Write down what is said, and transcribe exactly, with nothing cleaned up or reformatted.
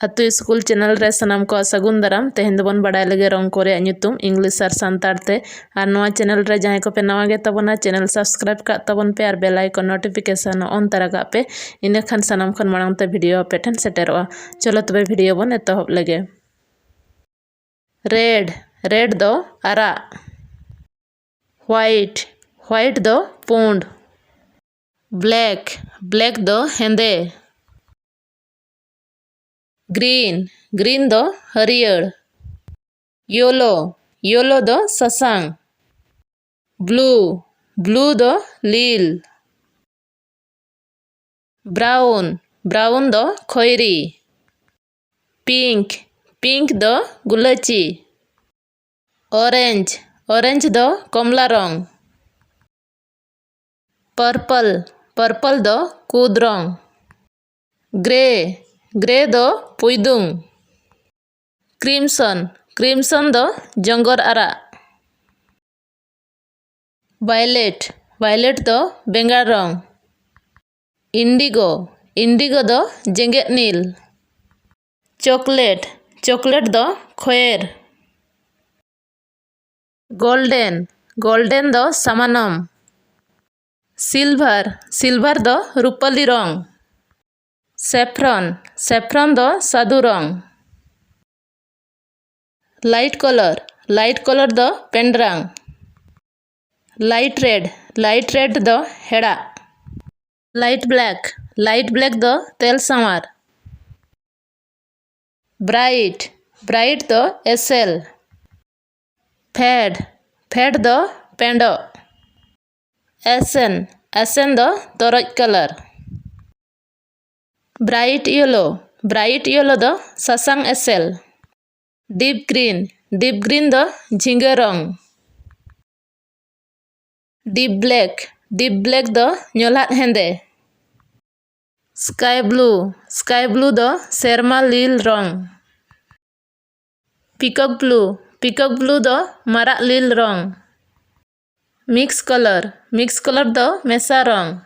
ᱟᱹᱛᱩ school channel ᱨᱮ ᱥᱟᱱᱟᱢ ᱠᱚ ᱥᱟᱹᱜᱩᱱ ᱫᱟᱨᱟᱢ᱾ ᱛᱮᱦᱮᱧ ᱫᱚᱵᱚᱱ ᱵᱟᱲᱟᱭ ᱞᱮᱜᱮ ᱨᱚᱝ ᱠᱚ ᱨᱮᱭᱟᱜ ᱧᱩᱛᱩᱢ ᱤᱝᱞᱤᱥ ᱟᱨ ᱥᱟᱱᱛᱟᱲ ᱛᱮ᱾ ᱟᱨ ᱱᱚᱣᱟ ᱪᱮᱱᱮᱞ ᱨᱮ ᱡᱟᱦᱟᱸᱭ ᱠᱚᱯᱮ ᱱᱟᱣᱟ ᱜᱮ ᱛᱟᱵᱚᱱᱟ, ᱪᱮᱱᱮᱞ ᱥᱟᱵᱥᱠᱨᱟᱭᱤᱵ ᱠᱟᱜ ᱛᱟᱵᱚᱱ ᱯᱮ ᱟᱨ ᱵᱮᱞ ᱟᱭᱠᱚᱱ ᱱᱳᱴᱤᱯᱷᱤᱠᱮᱥᱚᱱ ᱚᱱ ᱛᱟᱨᱟ ᱠᱟᱜ ᱯᱮ᱾ ᱤᱱᱟᱹ ᱠᱷᱟᱱ ᱥᱟᱱᱟᱢ ᱠᱷᱚᱱ ᱢᱟᱲᱟᱝ ᱛᱮ ᱵᱷᱤᱰᱤᱭᱳ ᱟᱯᱮ ᱴᱷᱮᱱ ᱥᱮᱴᱮᱨᱚᱜᱼᱟ᱾ ᱪᱚᱞᱚ ᱛᱚᱵᱮ ᱵᱷᱤᱰᱤᱭᱳ ᱵᱚᱱ ᱮᱛᱚᱦᱚᱵ ᱞᱮᱜᱮ᱾ ᱨᱮᱰ, ᱨᱮᱰ ᱫᱚ ᱟᱨᱟᱜ᱾ ᱦᱳᱣᱟᱭᱤᱴ, ᱦᱳᱣᱟᱭᱤᱴ ᱫᱚ ᱯᱩᱸᱰ᱾ ᱵᱞᱮᱠ, ᱵᱞᱮᱠ ᱫᱚ ᱦᱮᱸᱫᱮ᱾ ᱜᱨᱤᱱ, ᱜᱨᱤᱱ ᱫᱚ ᱦᱟᱹᱨᱭᱟᱹᱲ᱾ ᱭᱮᱞᱳ, ᱭᱮᱞᱳ ᱫᱚ ᱥᱟᱥᱟᱝ᱾ ᱵᱞᱩ, ᱵᱞᱩ ᱫᱚ ᱞᱤᱞ᱾ ᱵᱨᱟᱣᱩᱱ, ᱵᱨᱟᱣᱩᱱ ᱫᱚ ᱠᱷᱚᱭᱨᱤ᱾ ᱯᱤᱝᱠ, ᱯᱤᱝᱠ ᱫᱚ ᱜᱩᱞᱟᱹᱪᱤ᱾ ᱚᱨᱮᱧᱡᱽ, ᱚᱨᱮᱧᱡᱽ ᱫᱚ ᱠᱚᱢᱞᱟ ᱨᱚᱝ᱾ ᱯᱟᱨᱯᱚᱞ, ᱯᱟᱨᱯᱚᱞ ᱫᱚ ᱠᱩᱫ ᱨᱚᱝ᱾ ᱜᱨᱮ, ᱜᱨᱮ ᱫᱚ ᱯᱩᱭᱫᱩᱝ᱾ ᱠᱨᱤᱢᱥᱚᱱ, ᱠᱨᱤᱢᱥᱚᱱ ᱫᱚ ᱡᱚᱝᱜᱚᱨ ᱟᱨᱟᱜ᱾ ᱵᱟᱭᱞᱮᱴ, ᱵᱟᱭᱞᱮᱴ ᱫᱚ ᱵᱮᱸᱜᱟᱲ ᱨᱚᱝ᱾ ᱤᱱᱰᱤᱜᱳ, ᱤᱱᱰᱤᱜᱳ ᱫᱚ ᱡᱮᱜᱮᱫ ᱱᱤᱞ᱾ ᱪᱚᱠᱞᱮᱴ, ᱪᱚᱠᱞᱮᱴ ᱫᱚ ᱠᱷᱚᱭᱮᱨ᱾ ᱜᱳᱞᱰᱮᱱ, ᱜᱳᱞᱰᱮᱱ ᱫᱚ ᱥᱟᱢᱟᱱᱚᱢ᱾ ᱥᱤᱞᱵᱷᱟᱨ, ᱥᱤᱞᱵᱷᱟᱨ ᱫᱚ ᱨᱩᱯᱟᱹᱞᱤ ᱨᱚᱝ᱾ ᱥᱮᱯᱷᱨᱚᱱ, ᱥᱮᱯᱷᱨᱚᱱ ᱫᱚ ᱥᱟᱹᱫᱷᱩ ᱨᱚᱝ᱾ ᱞᱟᱭᱤᱴ ᱠᱚᱞᱚᱨ, ᱞᱟᱭᱤᱴ ᱠᱚᱞᱚᱨ ᱫᱚ ᱯᱮᱱᱰᱨᱟᱝ᱾ ᱞᱟᱭᱤᱴ ᱨᱮᱰ, ᱞᱟᱭᱤᱴ ᱨᱮᱰ ᱫᱚ ᱦᱮᱲᱟᱜ᱾ ᱞᱟᱭᱤᱴ ᱵᱞᱮᱠ, ᱞᱟᱭᱤᱴ ᱵᱞᱮᱠ ᱫᱚ ᱛᱮᱞ ᱥᱟᱶᱟᱨ᱾ ᱵᱨᱟᱭᱤᱴ, ᱵᱨᱟᱭᱤᱴ ᱫᱚ ᱮᱥᱮᱞ᱾ ᱯᱷᱮᱰ, ᱯᱷᱮᱰ ᱫᱚ ᱯᱮᱸᱰᱚᱜ᱾ ᱮᱥᱮᱱ, ᱮᱥᱮᱱ ᱫᱚ ᱛᱚᱨᱚᱡ colour. Bright yellow, bright yellow ᱫᱚ ᱥᱟᱥᱟᱝ ᱮᱥᱮᱞ᱾ ᱰᱤᱯ ᱜᱨᱤᱱ, ᱰᱤᱯ ᱜᱨᱤᱱ ᱫᱚ ᱡᱷᱤᱸᱜᱟᱹ ᱨᱚᱝ᱾ ᱰᱤᱯ ᱵᱞᱮᱠ, ᱰᱤᱯ ᱵᱞᱮᱠ ᱫᱚ ᱧᱚᱞᱷᱟᱫ ᱦᱮᱸᱫᱮ᱾ ᱥᱠᱟᱭ ᱵᱞᱩ, ᱥᱠᱟᱭ ᱵᱞᱩ ᱫᱚ ᱥᱮᱨᱢᱟ ᱞᱤᱞ ᱨᱚᱝ᱾ ᱯᱤᱠᱚᱠ ᱵᱞᱩ, ᱯᱤᱠᱚᱠ ᱵᱞᱩ ᱫᱚ ᱢᱟᱨᱟᱜ ᱞᱤᱞ ᱨᱚᱝ᱾ ᱢᱤᱠᱥ ᱠᱟᱞᱟᱨ, ᱢᱤᱠᱥ ᱠᱟᱞᱟᱨ ᱫᱚ ᱢᱮᱥᱟ ᱨᱚᱝ᱾